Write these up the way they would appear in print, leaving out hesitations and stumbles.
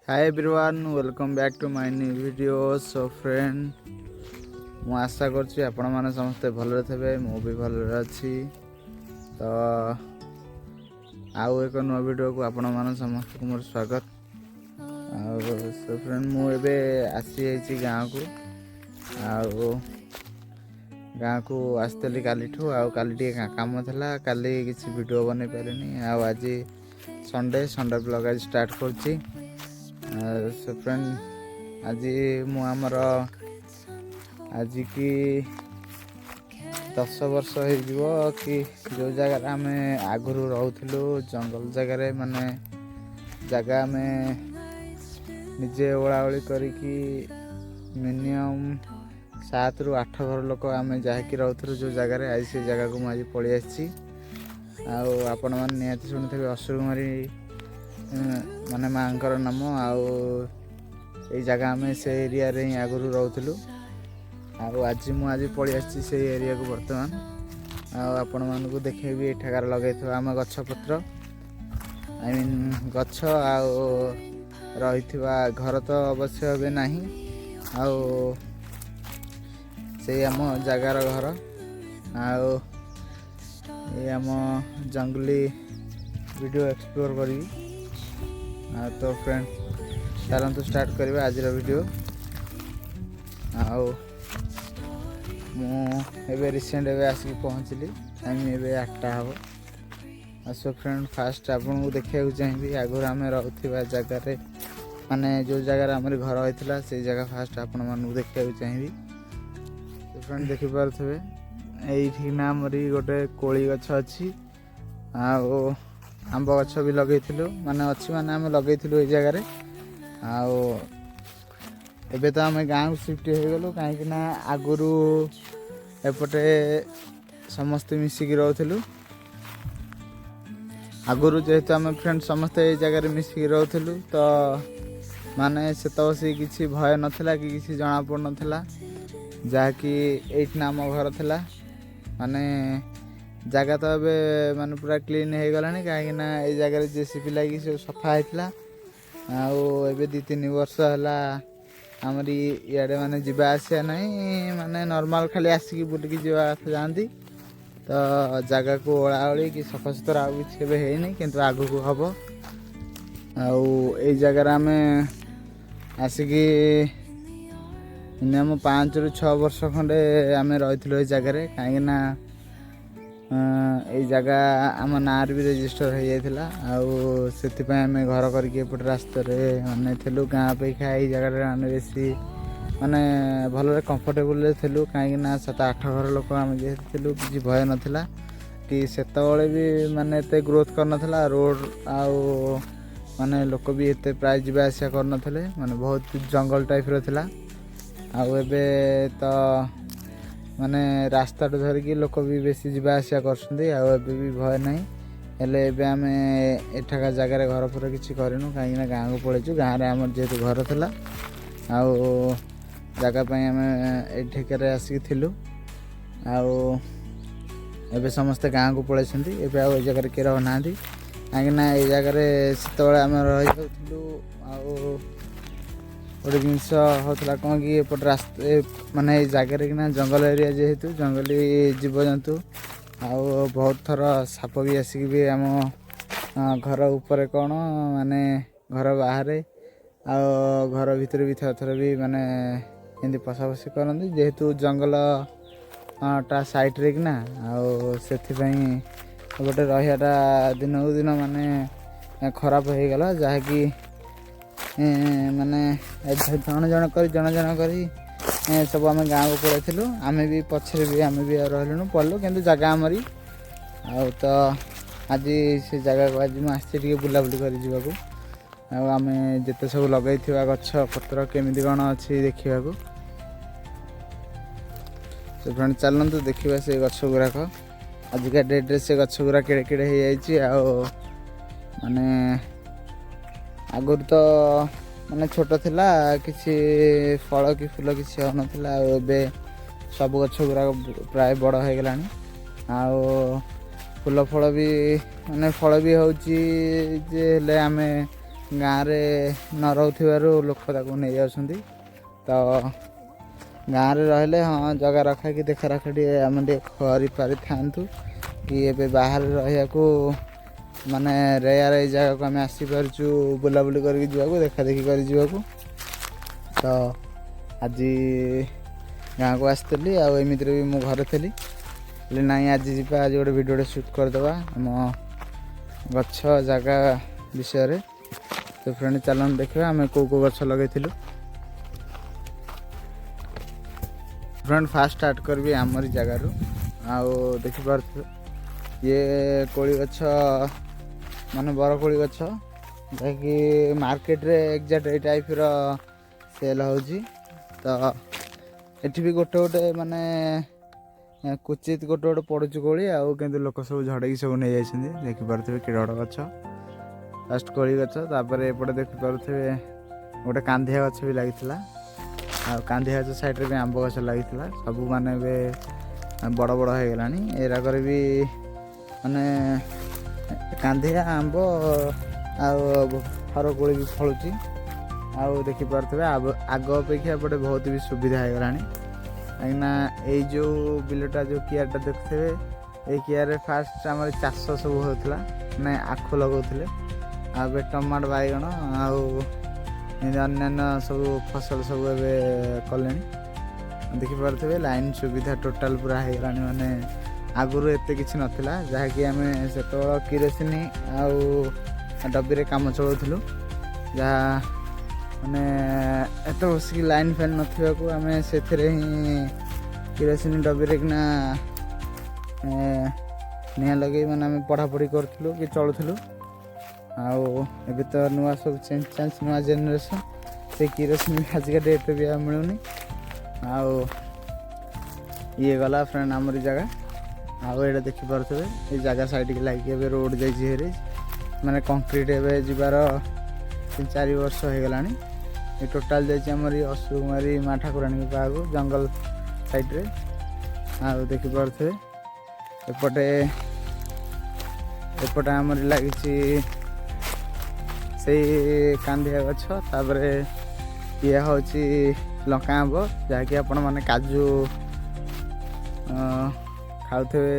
Hi everyone, welcome back to my new video. So friend, ମୁଁ ଆଶା କରୁଛି ଆପଣମାନେ ସମସ୍ତେ ଭଲରେ ଥିବେ। ମୁଁ ବି ଭଲରେ ଅଛି। ତ ଆଉ ଏକ ନୂଆ ଭିଡ଼ିଓକୁ ଆପଣମାନ ସମସ୍ତଙ୍କୁ ମୋର ସ୍ୱାଗତ। ଆଉ ସୋ ଫ୍ରେଣ୍ଡ, ମୁଁ ଏବେ ଆସିଯାଇଛି ଗାଁକୁ। ଆଉ ଗାଁକୁ ଆସିଥିଲି କାଲିଠୁ। ଆଉ କାଲି ଟିକେ କାମ ଥିଲା, କାଲି କିଛି ଭିଡ଼ିଓ ବନେଇ ପାରିଲିନି। ଆଉ ଆଜି ସଣ୍ଡେ, ସଣ୍ଡେ ବ୍ଲଗ୍ ଆଜି ଷ୍ଟାର୍ଟ କରୁଛି। ସୋ ଫ୍ରେଣ୍ଡ, ଆଜି ମୁଁ ଆମର ଆଜିକି 10 ବର୍ଷ ହେଇଯିବ କି ଯେଉଁ ଜାଗାରେ ଆମେ ଆଗରୁ ରହୁଥିଲୁ, ଜଙ୍ଗଲ ଜାଗାରେ, ମାନେ ଜାଗା ଆମେ ନିଜେ ଓଳାଓଳି କରିକି ମିନିମମ୍ ସାତରୁ ଆଠ ଘର ଲୋକ ଆମେ ଯାହାକି ରହୁଥିଲୁ ଯେଉଁ ଜାଗାରେ, ଆଜି ସେ ଜାଗାକୁ ମୁଁ ଆଜି ପଳେଇ ଆସିଛି। ଆଉ ଆପଣମାନେ ନିହାତି ଶୁଣିଥିବେ ଅସୁରକୁମାରୀ ମାନେ ମାଆଙ୍କର ନାମ। ଆଉ ଏଇ ଜାଗା ଆମେ ସେ ଏରିଆରେ ହିଁ ଆଗରୁ ରହୁଥିଲୁ। ଆଉ ଆଜି ମୁଁ ଆଜି ପଳେଇ ଆସିଛି ସେଇ ଏରିଆକୁ ବର୍ତ୍ତମାନ। ଆଉ ଆପଣମାନଙ୍କୁ ଦେଖେଇବି ଏଠାକାର ଲଗେଇଥିବା ଆମ ଗଛପତ୍ର, I mean ଗଛ ଆଉ ରହିଥିବା ଘର ତ ଅବଶ୍ୟ ଏବେ ନାହିଁ। ଆଉ ସେଇ ଆମ ଜାଗାର ଘର ଆଉ ଏଇ ଆମ ଜଙ୍ଗଲି ଭିଡ଼ିଓ ଏକ୍ସପ୍ଲୋର କରିବି। ଆଉ ତ ଫ୍ରେଣ୍ଡ, ଚାଲନ୍ତୁ ଷ୍ଟାର୍ଟ କରିବା ଆଜିର ଭିଡ଼ିଓ। ଆଉ ମୁଁ ଏବେ ରିସେଣ୍ଟ ଏବେ ଆସିକି ପହଞ୍ଚିଲି। ଟାଇମ୍ ଏବେ 8ଟା ହେବ। ଆଉ ସୋ ଫ୍ରେଣ୍ଡ, ଫାଷ୍ଟ ଆପଣଙ୍କୁ ଦେଖିବାକୁ ଚାହିଁବି ଆଗରୁ ଆମେ ରହୁଥିବା ଜାଗାରେ, ମାନେ ଯେଉଁ ଜାଗାରେ ଆମର ଘର ହେଇଥିଲା, ସେଇ ଜାଗା ଫାଷ୍ଟ ଆପଣମାନଙ୍କୁ ଦେଖିବାକୁ ଚାହିଁବି। ତ ଫ୍ରେଣ୍ଡ, ଦେଖିପାରୁଥିବେ ଏଇଠି ନା ଆମରି ଗୋଟେ କୋଳି ଗଛ ଅଛି ଆଉ ଆମ୍ବ ଗଛ ବି ଲଗେଇଥିଲୁ, ମାନେ ଅଛି, ମାନେ ଆମେ ଲଗେଇଥିଲୁ ଏଇ ଜାଗାରେ। ଆଉ ଏବେ ତ ଆମେ ଗାଁକୁ ସିଫ୍ଟ ହେଇଗଲୁ, କାହିଁକି ନା ଆଗରୁ ଏପଟେ ସମସ୍ତେ ମିଶିକି ରହୁଥିଲୁ। ଆଗରୁ ଯେହେତୁ ଆମେ ଫ୍ରେଣ୍ଡ ସମସ୍ତେ ଏଇ ଜାଗାରେ ମିଶିକି ରହୁଥିଲୁ, ତ ମାନେ ସେତେବେଳେ କିଛି ଭୟ ନଥିଲା କି କିଛି ଜଣା ପଡ଼ୁନଥିଲା। ଯାହାକି ଏଇଠି ନା ଆମ ଘର ଥିଲା। ମାନେ ଜାଗା ତ ଏବେ ମାନେ ପୁରା କ୍ଲିନ୍ ହେଇଗଲାଣି, କାହିଁକି ନା ଏଇ ଜାଗାରେ ଜେସିବି ଲାଗି ସବୁ ସଫା ହେଇଥିଲା। ଆଉ ଏବେ 2-3 ବର୍ଷ ହେଲା ଆମରି ଇଆଡ଼େ ମାନେ ଯିବା ଆସିବା ନାହିଁ, ମାନେ ନର୍ମାଲ ଖାଲି ଆସିକି ବୁଲିକି ଯିବା କଥା ଯାଆନ୍ତି। ତ ଜାଗାକୁ ଓଳାଓଳି କି ସଫାସୁତୁରା ଆଉ କିଛି ଏବେ ହେଇନି, କିନ୍ତୁ ଆଗକୁ ହବ। ଆଉ ଏଇ ଜାଗାରେ ଆମେ ଆସିକି ମିନିମମ୍ 5ରୁ 6 ବର୍ଷ ଖଣ୍ଡେ ଆମେ ରହିଥିଲୁ ଏଇ ଜାଗାରେ, କାହିଁକି ନା ଏଇ ଜାଗା ଆମ ନାଁରେ ବି ରେଜିଷ୍ଟର ହେଇଯାଇଥିଲା। ଆଉ ସେଥିପାଇଁ ଆମେ ଘର କରିକି ଏପଟେ ରାସ୍ତାରେ ମାନେ ଥିଲୁ। ଗାଁ ଅପେକ୍ଷା ଏଇ ଜାଗାରେ ଆମେ ବେଶୀ ମାନେ ଭଲରେ କମ୍ଫର୍ଟେବୁଲରେ ଥିଲୁ, କାହିଁକି ନା ସାତ ଆଠ ଘର ଲୋକ ଆମେ ଯେହେତୁ ଥିଲୁ, କିଛି ଭୟ ନଥିଲା କି ସେତେବେଳେ ବି ମାନେ ଏତେ ଗ୍ରୋଥ୍ କରିନଥିଲା ରୋଡ଼। ଆଉ ମାନେ ଲୋକ ବି ଏତେ ପ୍ରାୟ ଯିବା ଆସିବା କରୁନଥିଲେ, ମାନେ ବହୁତ ଜଙ୍ଗଲ ଟାଇପ୍ର ଥିଲା। ଆଉ ଏବେ ତ ମାନେ ରାସ୍ତାଠୁ ଧରିକି ଲୋକ ବି ବେଶୀ ଯିବା ଆସିବା କରୁଛନ୍ତି, ଆଉ ଏବେ ବି ଭୟ ନାହିଁ। ହେଲେ ଏବେ ଆମେ ଏଠାକାର ଜାଗାରେ ଘର ଫର କିଛି କରିନୁ, କାହିଁକିନା ଗାଁକୁ ପଳେଇଛୁ। ଗାଁରେ ଆମର ଯେହେତୁ ଘର ଥିଲା ଆଉ ଜାଗା ପାଇଁ ଆମେ ଏଠିକାରେ ଆସିକି ଥିଲୁ। ଆଉ ଏବେ ସମସ୍ତେ ଗାଁକୁ ପଳେଇଛନ୍ତି। ଏବେ ଆଉ ଏଇ ଜାଗାରେ କିଏ ରହୁନାହାନ୍ତି, କାହିଁକିନା ଏଇ ଜାଗାରେ ସେତେବେଳେ ଆମେ ରହିଯାଉଥିଲୁ। ଆଉ ଗୋଟେ ଜିନିଷ ହେଉଥିଲା କ'ଣ କି, ଏପଟେ ରାସ୍ତା ମାନେ ଏଇ ଜାଗାରେ କିନା ଜଙ୍ଗଲ ଏରିଆ ଯେହେତୁ, ଜଙ୍ଗଲୀ ଜୀବଜନ୍ତୁ ଆଉ ବହୁତ ଥର ସାପ ବି ଆସିକି ବି ଆମ ଘର ଉପରେ କ'ଣ ମାନେ ଘର ବାହାରେ ଆଉ ଘର ଭିତରେ ବି ଥର ଥର ବି ମାନେ ଏମିତି ପଶାପଶି କରନ୍ତି, ଯେହେତୁ ଜଙ୍ଗଲ ଟା ସାଇଡ଼୍ରେ କିନା। ଆଉ ସେଥିପାଇଁ ଗୋଟେ ରହିବାଟା ଦିନକୁ ଦିନ ମାନେ ଖରାପ ହେଇଗଲା, ଯାହାକି ମାନେ ଜଣ ଜଣ କରି ଜଣ ଜଣ କରି ସବୁ ଆମେ ଗାଁକୁ ପଳେଇଥିଲୁ। ଆମେ ବି ପଛରେ ବି ଆମେ ବି ଆଉ ରହିଲୁନୁ, ପଳେଇଲୁ, କିନ୍ତୁ ଜାଗା ଆମରି। ଆଉ ତ ଆଜି ସେ ଜାଗାକୁ ଆଜି ମୁଁ ଆସିଛି ଟିକେ ବୁଲାବୁଲି କରି ଯିବାକୁ, ଆଉ ଆମେ ଯେତେ ସବୁ ଲଗେଇଥିବା ଗଛ ପତ୍ର କେମିତି କ'ଣ ଅଛି ଦେଖିବାକୁ। ତ ଫ୍ରେଣ୍ଡ, ଚାଲନ୍ତୁ ଦେଖିବା ସେ ଗଛ ଗୁଡ଼ାକ। ଆଜିକା ଡେଟ୍ରେ ସେ ଗଛ ଗୁଡ଼ା କେଡ଼େ କେଡ଼େ ହେଇଯାଇଛି। ଆଉ ମାନେ ଆଗରୁ ତ ମାନେ ଛୋଟ ଥିଲା, କିଛି ଫଳ କି ଫୁଲ କିଛି ହେଉନଥିଲା। ଆଉ ଏବେ ସବୁ ଗଛ ଗୁଡ଼ାକ ପ୍ରାୟ ବଡ଼ ହେଇଗଲାଣି ଆଉ ଫୁଲ ଫଳ ବି ମାନେ ଫଳ ବି ହେଉଛି ଯେ, ହେଲେ ଆମେ ଗାଁରେ ନ ରହୁଥିବାରୁ ଲୋକ ତାକୁ ନେଇଯାଉଛନ୍ତି। ତ ଗାଁରେ ରହିଲେ ହଁ ଜଗା ରଖା କି ଦେଖା ରଖା ଟିକେ ଆମେ ଟିକେ କରିପାରିଥାନ୍ତୁ କି। ଏବେ ବାହାରେ ରହିବାକୁ ମାନେ ରେୟାର ଏଇ ଜାଗାକୁ ଆମେ ଆସିପାରୁଛୁ ବୁଲାବୁଲି କରିକି ଯିବାକୁ, ଦେଖା ଦେଖି କରି ଯିବାକୁ। ତ ଆଜି ଗାଁକୁ ଆସିଥିଲି ଆଉ ଏମିତିରେ ବି ମୁଁ ଘରେ ଥିଲି। ହେଲେ ନାଇଁ, ଆଜି ଯିବା, ଆଜି ଗୋଟେ ଭିଡ଼ିଓଟେ ସୁଟ୍ କରିଦେବା ଆମ ଗଛ ଜାଗା ବିଷୟରେ। ତ ଫ୍ରେଣ୍ଡ, ଚାଲନ୍ତୁ ଦେଖିବା ଆମେ କେଉଁ କେଉଁ ଗଛ ଲଗେଇଥିଲୁ। ଫ୍ରେଣ୍ଡ, ଫାଷ୍ଟ ଷ୍ଟାର୍ଟ କରିବି ଆମରି ଜାଗାରୁ। ଆଉ ଦେଖିପାରୁଥିବେ, ଇଏ କୋଳି ଗଛ, ମାନେ ବରକୋଳି ଗଛ, ଯାହାକି ମାର୍କେଟରେ ଏକ୍ଜାକ୍ଟ ଏଇ ଟାଇପ୍ର ସେଲ୍ ହେଉଛି। ତ ଏଠି ବି ଗୋଟେ ଗୋଟେ ମାନେ କୁଚିତ ଗୋଟେ ଗୋଟେ ପଡ଼ୁଛି କୋଳି, ଆଉ କିନ୍ତୁ ଲୋକ ସବୁ ଝଡ଼େଇକି ସବୁ ନେଇଯାଇଛନ୍ତି। ଦେଖିପାରୁଥିବେ କେଡ଼େ ବଡ଼ ଗଛ, ଫାଷ୍ଟ କୋଳି ଗଛ। ତାପରେ ଏପଟେ ଦେଖିପାରୁଥିବେ ଗୋଟେ କାନ୍ଧିଆ ଗଛ ବି ଲାଗିଥିଲା, ଆଉ କାନ୍ଧିଆ ଗଛ ସାଇଡ଼୍ରେ ବି ଆମ୍ବ ଗଛ ଲାଗିଥିଲା। ସବୁ ମାନେ ଏବେ ବଡ଼ ବଡ଼ ହେଇଗଲାଣି। ଏରାକରେ ବି ମାନେ କାନ୍ଧିଆ ଆମ୍ବ ଆଉ ଫରକୋଳି ବି ଫଳୁଛି। ଆଉ ଦେଖିପାରୁଥିବେ, ଆଗ ଅପେକ୍ଷା ଏପଟେ ବହୁତ ବି ସୁବିଧା ହେଇଗଲାଣି, କାହିଁକିନା ଏଇ ଯେଉଁ ବିଲଟା, ଯେଉଁ କିଆରଟା ଦେଖୁଥିବେ, ଏଇ କିଆରରେ ଫାଷ୍ଟ ଆମର ଚାଷ ସବୁ ହେଉଥିଲା, ମାନେ ଆଖୁ ଲଗାଉଥିଲେ। ଆଉ ଏବେ ଟମାଟୋ, ବାଇଗଣ ଆଉ ଏମିତି ଅନ୍ୟାନ୍ୟ ସବୁ ଫସଲ ସବୁ ଏବେ କଲେଣି। ଦେଖିପାରୁଥିବେ, ଲାଇନ୍ ସୁବିଧା ଟୋଟାଲ୍ ପୁରା ହେଇଗଲାଣି। ମାନେ ଆଗରୁ ଏତେ କିଛି ନଥିଲା, ଯାହାକି ଆମେ ସେତେବେଳେ କିରୋସିନି ଆଉ ଡବିରେ କାମ ଚଳାଉଥିଲୁ, ଯାହା ମାନେ ଏତେ ବସିକି ଲାଇନ୍ ଫାଇନ୍ ନଥିବାକୁ ଆମେ ସେଥିରେ ହିଁ କିରୋସିନି ଡବିରେ କିନା ନିଆଁ ଲଗେଇ ମାନେ ଆମେ ପଢ଼ାପଢ଼ି କରୁଥିଲୁ କି ଚଳୁଥିଲୁ। ଆଉ ଏବେ ତ ନୂଆ ସବୁ ଚେଞ୍ଜ ଚାଞ୍ଜ, ନୂଆ ଜେନେରେସନ୍, ସେ କିରୋସିନି ବି ଆଜିକା ଡେଟ୍ରେ ବି ଆଉ ମିଳୁନି। ଆଉ ଇଏ ଗଲା ଫ୍ରେଣ୍ଡ ଆମରି ଜାଗା। ଆଉ ଏଇଟା ଦେଖିପାରୁଥିବେ, ଏଇ ଜାଗା ସାଇଡ଼୍କି ଲାଗିକି ଏବେ ରୋଡ଼ ଯାଇଛି ହେରି, ମାନେ କଂକ୍ରିଟ୍ ଏବେ ଯିବାର 3-4 ବର୍ଷ ହେଇଗଲାଣି। ଏ ଟୋଟାଲ୍ ଯାଇଛି ଆମର ଏଇ ଅଶୁକୁମାରୀ ମା ଠାକୁରାଣୀଙ୍କ ପାଖକୁ, ଜଙ୍ଗଲ ସାଇଡ଼୍ରେ। ଆଉ ଦେଖିପାରୁଥିବେ, ଏପଟେ ଏପଟେ ଆମର ଲାଗିଛି ସେଇ କାନ୍ଦିଆ ଗଛ। ତାପରେ ଇଏ ହେଉଛି ଲଙ୍କା ଆମ୍ବ, ଯାହାକି ଆପଣମାନେ କାଜୁ ଖାଉଥିବେ।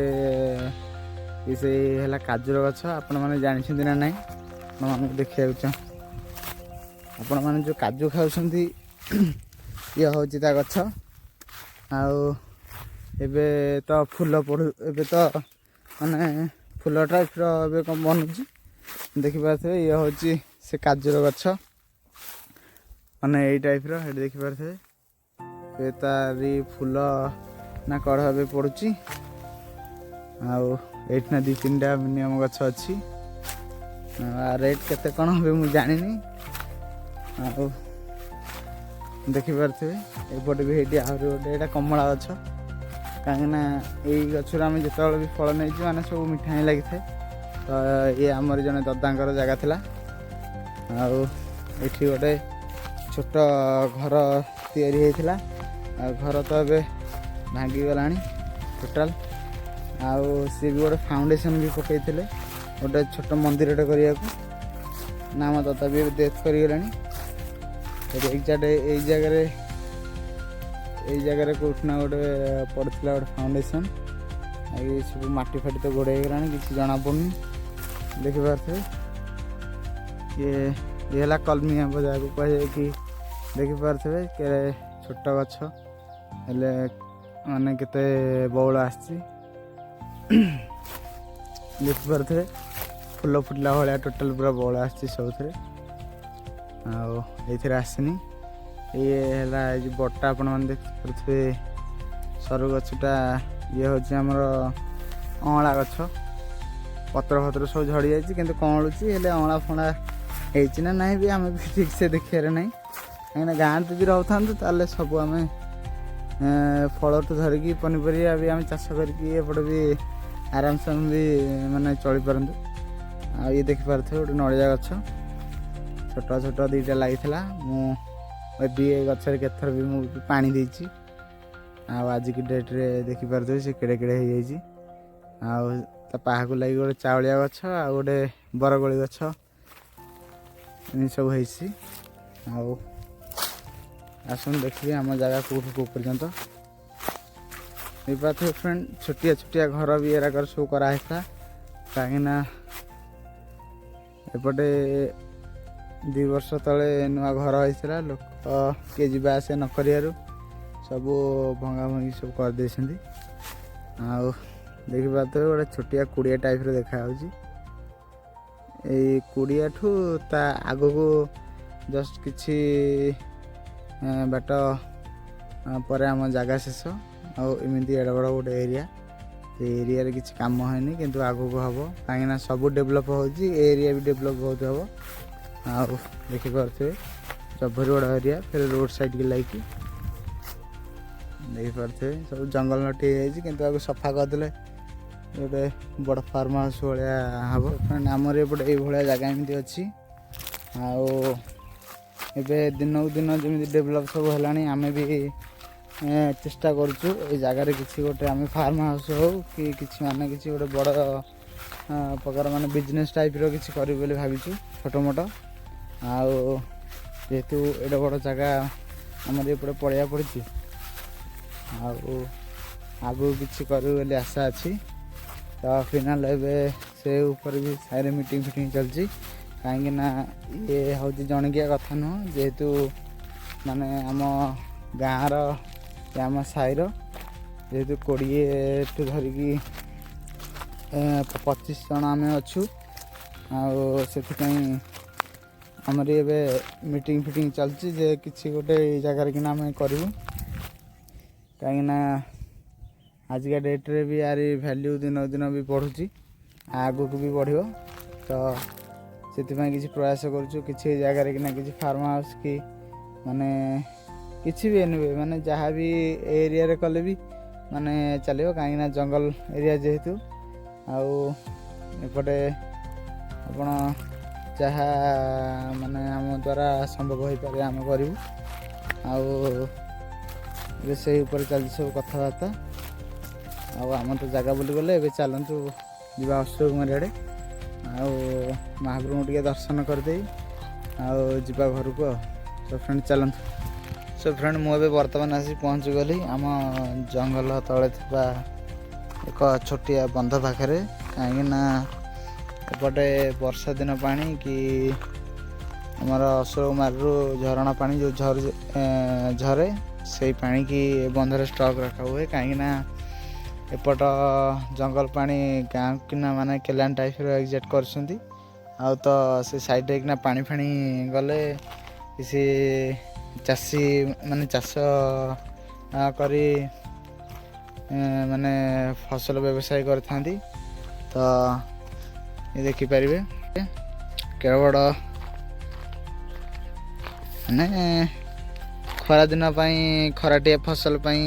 ଇଏ ସେଇ ହେଲା କାଜୁର ଗଛ। ଆପଣମାନେ ଜାଣିଛନ୍ତି ନା ନାହିଁ, ଆପଣମାନଙ୍କୁ ଦେଖିବାକୁ ଚାହୁଁ। ଆପଣମାନେ ଯେଉଁ କାଜୁ ଖାଉଛନ୍ତି, ଇଏ ହେଉଛି ତା ଗଛ। ଆଉ ଏବେ ତ ଫୁଲ ପଡ଼ୁ, ଏବେ ତ ମାନେ ଫୁଲ ଟାଇପ୍ର ଏବେ କ'ଣ ବନୁଛି। ଦେଖିପାରୁଥିବେ, ଇଏ ହେଉଛି ସେ କାଜୁର ଗଛ, ମାନେ ଏଇ ଟାଇପ୍ର। ଏଠି ଦେଖିପାରୁଥିବେ, ଏବେ ତାରି ଫୁଲ ନା କଢ଼ ଏବେ ପଡ଼ୁଛି। ଆଉ ଏଇଠି ନା 2-3ଟା ମିନିମମ୍ ଗଛ ଅଛି। ରେଟ୍ କେତେ କ'ଣ হবে ମୁଁ ଜାଣିନି। ଆଉ ଦେଖିପାରୁଥିବେ, ଏପଟେ ବି ହେଇଠି ଆହୁରି ଗୋଟେ, ଏଇଟା କମଳା ଗଛ, କାହିଁକିନା ଏଇ ଗଛରୁ ଆମେ ଯେତେବେଳେ ବି ଫଳ ନେଇଛୁ, ମାନେ ସବୁ ମିଠା ହିଁ ଲାଗିଥାଏ। ତ ଇଏ ଆମର ଜଣେ ଦଦାଙ୍କର ଜାଗା ଥିଲା। ଆଉ ଏଠି ଗୋଟେ ଛୋଟ ଘର ତିଆରି ହେଇଥିଲା, ଆଉ ଘର ତ ଏବେ ଭାଙ୍ଗିଗଲାଣି ଟୋଟାଲ୍। ଆଉ ସିଏ ବି ଗୋଟେ ଫାଉଣ୍ଡେସନ୍ ବି ପକାଇଥିଲେ ଗୋଟେ ଛୋଟ ମନ୍ଦିରଟେ କରିବାକୁ ନା। ଆମ ଦଦା ବି ଏବେ ଡେଥ୍ କରିଗଲେଣି। ଏଠି ଏକ୍ଜାକ୍ଟ ଏଇ ଜାଗାରେ କେଉଁଠି ନା ଗୋଟେ ପଡ଼ିଥିଲା ଗୋଟେ ଫାଉଣ୍ଡେସନ୍। ଆଉ ଏ ସବୁ ମାଟି ଫାଟି ତ ଗୋଡ଼େଇ ହେଇଗଲାଣି, କିଛି ଜଣାପଡ଼ୁନି। ଦେଖିପାରୁଥିବେ, ଇଏ ହେଲା କଲମି ଆମ୍ବ, ଯାହାକୁ କୁହାଯାଏ କି। ଦେଖିପାରୁଥିବେ, କେତେ ଛୋଟ ଗଛ ହେଲେ ମାନେ କେତେ ବଉଳ ଆସିଛି। ଦେଖିପାରୁଥିବେ, ଫୁଲ ଫୁଟିଲା ଭଳିଆ ଟୋଟାଲ୍ ପୁରା ବଉଳ ଆସିଛି ସବୁଥିରେ, ଆଉ ଏଇଥିରେ ଆସିନି। ଇଏ ହେଲା ଏଇ ଯେଉଁ ବଟା ଆପଣମାନେ ଦେଖିପାରୁଥିବେ, ସରୁ ଗଛଟା, ଇଏ ହେଉଛି ଆମର ଅଁଳା ଗଛ। ପତ୍ର ଫତ୍ର ସବୁ ଝଡ଼ି ଯାଇଛି, କିନ୍ତୁ କଅଁଳୁଛି। ହେଲେ ଅଁଳା ଫଣା ହେଇଛି ନା ନାହିଁ ବି ଆମେ ବି ଠିକ୍ ସେ ଦେଖିବାରେ ନାହିଁ, କାହିଁକିନା ଗାଁରେ ଯଦି ରହୁଥାନ୍ତୁ ତାହେଲେ ସବୁ ଆମେ ଫଳଠୁ ଧରିକି ପନିପରିବା ବି ଆମେ ଚାଷ କରିକି ଏପଟେ ବି ଆରାମସେ ଆମେ ବି ମାନେ ଚଳିପାରନ୍ତୁ। ଆଉ ଇଏ ଦେଖିପାରୁଥିବେ, ଗୋଟେ ନଡ଼ିଆ ଗଛ ଛୋଟ ଛୋଟ ଦୁଇଟା ଲାଗିଥିଲା। ମୁଁ ବି ଏ ଗଛରେ କେତେଥର ବି ମୁଁ ବି ପାଣି ଦେଇଛି। ଆଉ ଆଜିକି ଡେଟ୍ରେ ଦେଖିପାରୁଥିବେ, ସେ କେଡ଼େ କେଡ଼େ ହେଇଯାଇଛି। ଆଉ ତା ପାହାକୁ ଲାଗି ଗୋଟେ ଚାଉଳିଆ ଗଛ ଆଉ ଗୋଟେ ବରକୋଳି ଗଛ। ଏମିତି ସବୁ ହେଇଛି। ଆଉ ଆସନ୍ତୁ ଦେଖିବେ ଆମ ଜାଗା କେଉଁଠୁ କେଉଁ ପର୍ଯ୍ୟନ୍ତ। ଦେଖିପାରୁଥିବେ ଫ୍ରେଣ୍ଡ, ଛୋଟିଆ ଛୋଟିଆ ଘର ବି ଏରାକର ସବୁ କରାହେଇଥିଲା, କାହିଁକିନା ଏପଟେ 2 ବର୍ଷ ତଳେ ନୂଆ ଘର ହେଇଥିଲା। ଲୋକ କିଏ ଯିବା ଆସିବା ନ କରିବାରୁ ସବୁ ଭଙ୍ଗା ଭଙ୍ଗି ସବୁ କରିଦେଇଛନ୍ତି। ଆଉ ଦେଖିପାରୁଥିବେ, ଗୋଟେ ଛୋଟିଆ କୁଡ଼ିଆ ଟାଇପ୍ର ଦେଖାଯାଉଛି। ଏଇ କୁଡ଼ିଆଠୁ ତା ଆଗକୁ ଜଷ୍ଟ କିଛି ବାଟ ପରେ ଆମ ଜାଗା ଶେଷ। ଆଉ ଏମିତି ଏଡ଼େ ବଡ଼ ଗୋଟେ ଏରିଆ, ସେ ଏରିଆରେ କିଛି କାମ ହେଇନି, କିନ୍ତୁ ଆଗକୁ ହେବ, କାହିଁକିନା ସବୁ ଡେଭଲପ୍ ହେଉଛି, ଏ ଏରିଆ ବି ଡେଭଲପ୍ ବହୁତ ହେବ। ଆଉ ଦେଖିପାରୁଥିବେ, ଜବରି ବଡ଼ ଏରିଆ, ଫେର ରୋଡ଼ ସାଇଡ଼୍ ଲାଗିକି। ଦେଖିପାରୁଥିବେ, ସବୁ ଜଙ୍ଗଲ ନଟି ହେଇଯାଇଛି, କିନ୍ତୁ ଆକୁ ସଫା କରିଦେଲେ ଗୋଟେ ବଡ଼ ଫାର୍ମ ହାଉସ୍ ଭଳିଆ ହେବ। ଫ୍ରେଣ୍ଡ, ଆମର ଏପଟେ ଏଇଭଳିଆ ଜାଗା ଏମିତି ଅଛି। ଆଉ ଏବେ ଦିନକୁ ଦିନ ଯେମିତି ଡେଭଲପ୍ ସବୁ ହେଲାଣି, ଆମେ ବି ଚେଷ୍ଟା କରୁଛୁ ଏଇ ଜାଗାରେ କିଛି ଗୋଟେ ଆମେ ଫାର୍ମ ହାଉସ୍ ହଉ କି କିଛି ମାନେ କିଛି ଗୋଟେ ବଡ଼ ପ୍ରକାର ମାନେ ବିଜନେସ୍ ଟାଇପ୍ର କିଛି କରିବୁ ବୋଲି ଭାବିଛୁ, ଛୋଟ ମୋଟ। ଆଉ ଯେହେତୁ ଏଡ଼େ ବଡ଼ ଜାଗା ଆମର ଏପଟେ ପଡ଼ିଆ ପଡ଼ିଛି, ଆଉ ଆଗକୁ କିଛି କରିବୁ ବୋଲି ଆଶା ଅଛି। ତ ଫିନାଲ୍ ଏବେ ସେ ଉପରେ ବି ସାହିରେ ମିଟିଂ ଫିଟିଂ ଚାଲିଛି, କାହିଁକି ନା ଇଏ ହେଉଛି ଜଣିକିଆ କଥା ନୁହଁ। ଯେହେତୁ ମାନେ ଆମ ଗାଁର କି ଆମ ସାହିର ଯେହେତୁ 20ଠୁ ଧରିକି 25 ଜଣ ଆମେ ଅଛୁ, ଆଉ ସେଥିପାଇଁ ଆମର ଏବେ ମିଟିଂ ଫିଟିଂ ଚାଲିଛି ଯେ କିଛି ଗୋଟେ ଏଇ ଜାଗାରେ କିନା ଆମେ କରିବୁ, କାହିଁକିନା ଆଜିକା ଡେଟ୍ରେ ବି ୟାରି ଭ୍ୟାଲ୍ୟୁ ଦିନକୁ ଦିନ ବି ବଢ଼ୁଛି, ଆଗକୁ ବି ବଢ଼ିବ। ତ ସେଥିପାଇଁ କିଛି ପ୍ରୟାସ କରୁଛୁ, କିଛି ଏଇ ଜାଗାରେ କିନା କିଛି ଫାର୍ମ ହାଉସ୍ କି ମାନେ କିଛି ବି, ଏନିୱେ ମାନେ ଯାହା ବି ଏ ଏରିଆରେ କଲେ ବି ମାନେ ଚାଲିବ, କାହିଁକିନା ଜଙ୍ଗଲ ଏରିଆ ଯେହେତୁ। ଆଉ ଏପଟେ ଆପଣ ଯାହା ମାନେ ଆମ ଦ୍ୱାରା ସମ୍ଭବ ହୋଇପାରେ ଆମେ କରିବୁ। ଆଉ ଏବେ ସେଇ ଉପରେ ଚାଲିଛି ସବୁ କଥାବାର୍ତ୍ତା। ଆଉ ଆମର ତ ଜାଗା ବୁଲିଗଲେ, ଏବେ ଚାଲନ୍ତୁ ଯିବା ଅଶୋକକୁମାରୀ ଆଡ଼େ, ଆଉ ମହାପ୍ରଭୁଙ୍କୁ ଟିକେ ଦର୍ଶନ କରିଦେଇ ଆଉ ଯିବା ଘରକୁ। ଆଉ ସୋ ଫ୍ରେଣ୍ଡ, ଚାଲନ୍ତୁ। ସୋ ଫ୍ରେଣ୍ଡ, ମୁଁ ଏବେ ବର୍ତ୍ତମାନ ଆସି ପହଞ୍ଚିଗଲି ଆମ ଜଙ୍ଗଲ ତଳେ ଥିବା ଏକ ଛୋଟିଆ ବନ୍ଧ ପାଖରେ, କାହିଁକିନା ଏପଟେ ବର୍ଷା ଦିନ ପାଣି କି ଆମର ଅଶୋକମାରୀରୁ ଝରଣା ପାଣି ଯେଉଁ ଝରେ, ସେଇ ପାଣିକି ଏ ବନ୍ଧରେ ଷ୍ଟକ୍ ରଖା ହୁଏ, କାହିଁକିନା ଏପଟ ଜଙ୍ଗଲ ପାଣି ଗାଁକୁ କିନା ମାନେ କେଲାନ ଟାଇପ୍ର ଏକ୍ଜାକ୍ଟ କରୁଛନ୍ତି। ଆଉ ତ ସେ ସାଇଡ଼୍ରେ କିନା ପାଣି ଫାଣି ଗଲେ କିଛି ଚାଷୀ ମାନେ ଚାଷ କରି ମାନେ ଫସଲ ବ୍ୟବସାୟ କରିଥାନ୍ତି। ତ ଏ ଦେଖିପାରିବେ, କେବଳ ମାନେ ଖରାଦିନ ପାଇଁ, ଖରାଟିଆ ଫସଲ ପାଇଁ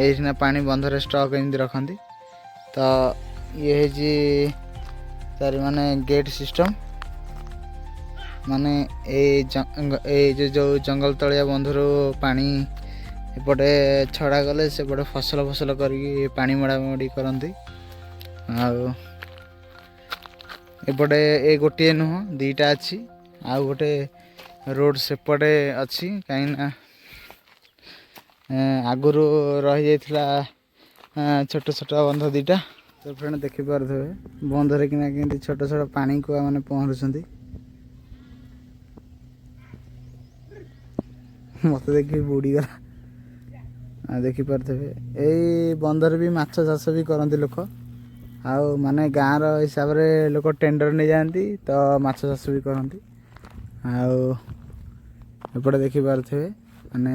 ଏଇଠିନା ପାଣି ବନ୍ଧରେ ଷ୍ଟକ୍ ଏମିତି ରଖନ୍ତି। ତ ଇଏ ହେଇଛି ତାର ମାନେ ଗେଟ୍ ସିଷ୍ଟମ୍, ମାନେ ଏଇ ଯୋଉ ଯୋଉ ଜଙ୍ଗଲ ତଳିଆ ବନ୍ଧରୁ ପାଣି ଏପଟେ ଛଡ଼ା ଗଲେ ସେପଟେ ଫସଲ ଫସଲ କରିକି ପାଣି ମଡ଼ାମଡ଼ି କରନ୍ତି। ଆଉ ଏପଟେ ଏ ଗୋଟିଏ ନୁହଁ, ଦୁଇଟା ଅଛି, ଆଉ ଗୋଟେ ରୋଡ଼ ସେପଟେ ଅଛି, କାହିଁକିନା ଆଗରୁ ରହିଯାଇଥିଲା ଛୋଟ ଛୋଟ ବନ୍ଧ ଦୁଇଟା। ତ ଫ୍ରେଣ୍ଡ, ଦେଖିପାରୁଥିବେ ବନ୍ଧରେ କିନା କେମିତି ଛୋଟ ଛୋଟ ପାଣି କୁଆ ମାନେ ପହଁରୁଛନ୍ତି। ମୋତେ ଦେଖିକି ବୁଡ଼ିଗଲା। ଆଉ ଦେଖିପାରୁଥିବେ, ଏଇ ବନ୍ଧରେ ବି ମାଛ ଚାଷ ବି କରନ୍ତି ଲୋକ, ଆଉ ମାନେ ଗାଁର ହିସାବରେ ଲୋକ ଟେଣ୍ଡର ନେଇଯାଆନ୍ତି, ତ ମାଛ ଚାଷ ବି କରନ୍ତି। ଆଉ ଏପଟେ ଦେଖିପାରୁଥିବେ, ମାନେ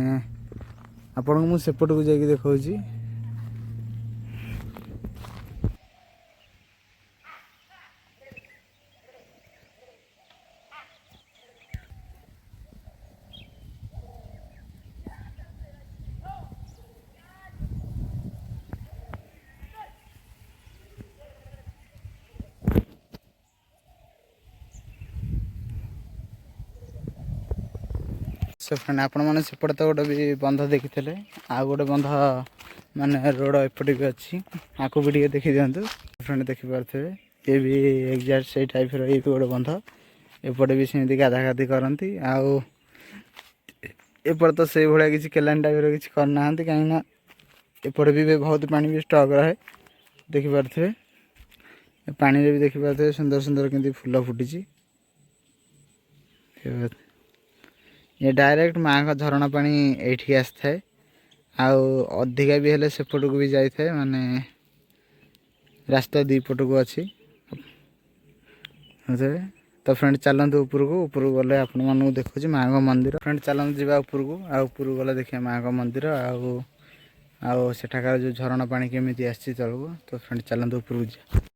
ଆପଣଙ୍କୁ ମୁଁ ସେପଟକୁ ଯାଇକି ଦେଖାଉଛି। ସୋ ଫ୍ରେଣ୍ଡ, ଆପଣମାନେ ସେପଟେ ତ ଗୋଟେ ବି ବନ୍ଧ ଦେଖିଥିଲେ, ଆଉ ଗୋଟେ ବନ୍ଧ ମାନେ ରୋଡ଼ ଏପଟେ ବି ଅଛି, ଆକୁ ବି ଟିକେ ଦେଖିଦିଅନ୍ତୁ। ଫ୍ରେଣ୍ଡ, ଦେଖିପାରୁଥିବେ, ଇଏ ବି ଏକ୍ଜାକ୍ଟ ସେଇ ଟାଇପ୍ର, ଇଏ ବି ଗୋଟେ ବନ୍ଧ। ଏପଟେ ବି ସେମିତି ଗାଧା ଗାଧି କରନ୍ତି। ଆଉ ଏପଟେ ତ ସେଇଭଳିଆ କିଛି କେଲାଣି ଟାଇପ୍ର କିଛି କରିନାହାନ୍ତି, କାହିଁକିନା ଏପଟେ ବି ବହୁତ ପାଣି ବି ଷ୍ଟକ୍ ରହେ। ଦେଖିପାରୁଥିବେ, ଏ ପାଣିରେ ବି ଦେଖିପାରୁଥିବେ ସୁନ୍ଦର ସୁନ୍ଦର କେମିତି ଫୁଲ ଫୁଟିଛି। ଇଏ ଡାଇରେକ୍ଟ ମାଆଙ୍କ ଝରଣା ପାଣି ଏଇଠିକି ଆସିଥାଏ, ଆଉ ଅଧିକା ବି ହେଲେ ସେପଟକୁ ବି ଯାଇଥାଏ, ମାନେ ରାସ୍ତା ଦୁଇ ପଟକୁ ଅଛି। ବୁଝିଲେ ତ ଫ୍ରେଣ୍ଡ, ଚାଲନ୍ତୁ ଉପରକୁ। ଉପରକୁ ଗଲେ ଆପଣମାନଙ୍କୁ ଦେଖୁଛି ମାଆଙ୍କ ମନ୍ଦିର। ଫ୍ରେଣ୍ଡ, ଚାଲନ୍ତୁ ଯିବା ଉପରକୁ। ଆଉ ଉପରକୁ ଗଲେ ଦେଖିବା ମାଆଙ୍କ ମନ୍ଦିର ଆଉ ସେଠାକାର ଯେଉଁ ଝରଣା ପାଣି କେମିତି ଆସିଛି ତଳକୁ। ତ ଫ୍ରେଣ୍ଡ, ଚାଲନ୍ତୁ ଉପରକୁ ଯିବା।